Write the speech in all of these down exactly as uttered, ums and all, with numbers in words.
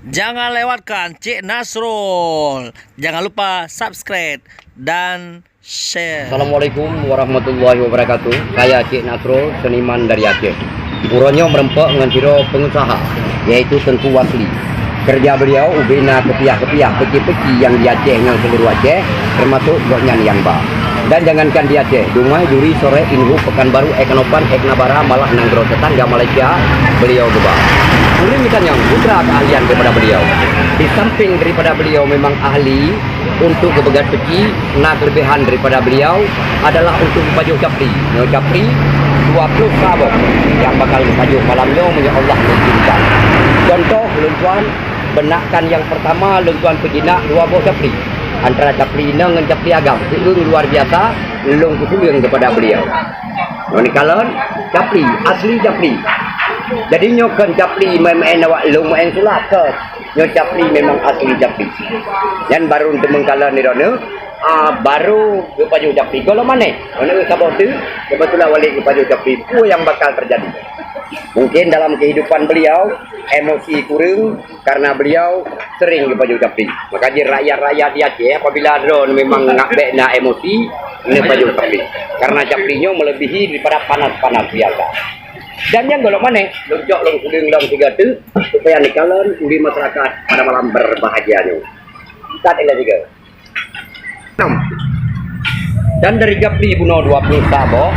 Jangan lewatkan Cik Nasrul. Jangan lupa subscribe dan share. Assalamualaikum warahmatullahi wabarakatuh. Saya Cik Nasrul, seniman dari Aceh. Uroe nyoe meureumpok ngon sidroe pengusaha, yaitu Teungku Wasli. Keureuja beliau ubé na keupiah-keupiah peci-peci nyang di Aceh ngon seuluruh Aceh, teumasok gobnyan nyang ba. Dan jangankan di Aceh, Dumai, Duri, Sorek, Inhub, Pekanbaru, Eknopan, Eknabara, malah nanggroe teutangga Malaysia, beliau geuba. Ulôn geutanyoe putra keahlian daripada beliau. Di samping daripada beliau memang ahli untuk geupeugöt peci, na keulebihan daripada beliau adalah untuk geupajoh capli. Nyoe capli dua ploh saboh nyang bakal geupajoh malam nyoe, meunyoe Allah mengizinkan. Contoh, lôn tuan, beunakan nyang pertama lôn tuan peujinak dua boh capli. Antara capli inong ngon capli agam, keueung luar biasa, lôn keupeuleueng keupada beliau. Nyoe kalon, capli, asli capli. Jadi nyoe kon capli maén-maén awak lôn maén sulap kon. Nyoe capli memang asli capli. Nyan baru teumeung kalon di droeneuh, ah, baru geupajoh capli. Gohlom maneh, droeneuh saboh teuk, keubeutulan Walid geupajoh capli. Peue nyang bakal teujadi? Mungkin dalam kehidupan beliau, emosi kureueng, karena beliau sering geupajoh capli. Maka jih rakyat-rakyat di Aceh, apabila droeneuh memang nak bèk na emosi, neupajoh capli. Karena capli nyoe melebihi daripada panas-panas biasa. Dan nyang gohlom maneh, lôn cok lôn keuleung lom sigoe teuk, supaya neukalon ulèe masyarakat pada malam berbahagia nyoe. Tat ilèe sigoe. Enam. Dan dari capli bunoe dua ploh saboh,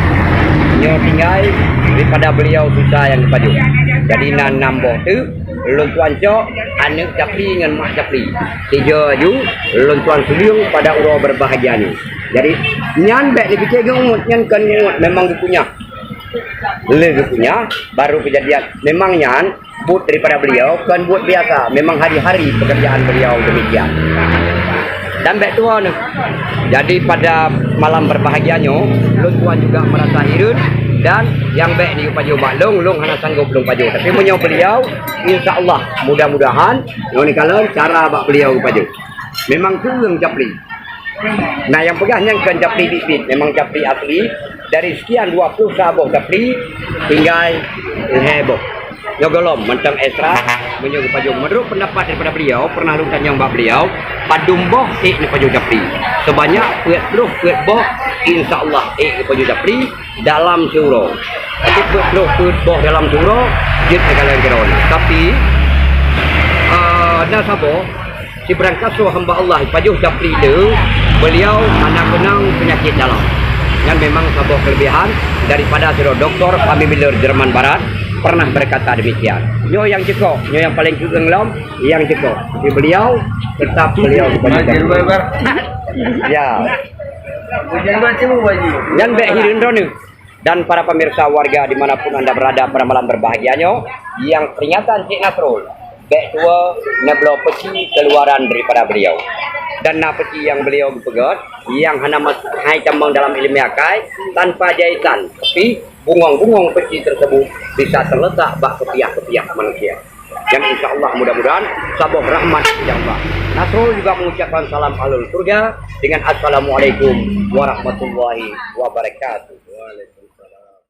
nyoe tinggai daripada beliau sisa nyang geupajoh. Jadi na enam boh teuk, lôn tuan cok aneuk capli ngon mak capli. Tiga aju, lôn tuan suleueng pada uroe berbahagia nyoe. Jadi, nyan bèk neupiké geuh ngon nyan kon ngon, memang geukunyah. Lé geukunyah, baru keujadian. Memang nyan buet daripada beliau, kon buet biasa. Memang hari-hari pekerjaan beliau demikian. Dan bèk tuwo neuh. Jadi pada malam berbahagia nyoe, lôn tuan juga merasa hireuen dan nyang bèk neupajoh bak lôn, lôn hana sanggob lôn pajoh. Tapi meunyoe beliau, insya Allah, mudah-mudahan, nyoe neukalon cara bak beliau pajoh. Memang kureueng capli. Nah, nyang peugah nyan kon capli biet-biet, memang capli asli. Dari sekian dua ploh saboh capli, tinggai lhèe boh. Nyoe gohlom mantong extra, meunyoe geupajoh. Menurut pendapat daripada beliau, pernah lôn tanyong bak beliau, padum boh ék neupajoh capli. Sebanyak peuet ploh peuet boh, insya Allah ék geupajoh capli dalam siuroe. Tapi peuet ploh peuet boh dalam siuroe, jeuet neukalon keudroe. Tapi, ah, na saboh, sibarangkasoe hamba Allah pajoh capli le, beliau hana keunong peunyakét dalam. Nyan memang saboh keulebihan daripada sidroe doktor familiar Jerman Barat pernah berkata demikian. Nyoe nyang cukôp, nyoe nyang paleng kureueng lom, nyang cukôp. Tapi beliau tetap beliau pajoh capli. Ya. Nyan bèk hireuen droeneuh. Dan para pemirsa warga di mana pun anda berada pada malam berbahagia nyoe, nyang peringatan Cik Nasrul, bèk tuwo neubloe peci keluaran daripada beliau. Dan na peci nyang beliau geupeugöt, nyang hana mas-, hai tamong dalam ileumèe akai, tanpa jaitan, tapi bungong-bungong peci tersebut bisa terletak bak keupiah-keupiah manusia. Dan insya Allah mudah-mudahan saboh rahmat dari Allah. Nasrul juga mengucapkan salam ahlul surga dengan Assalamualaikum warahmatullahi wabarakatuh.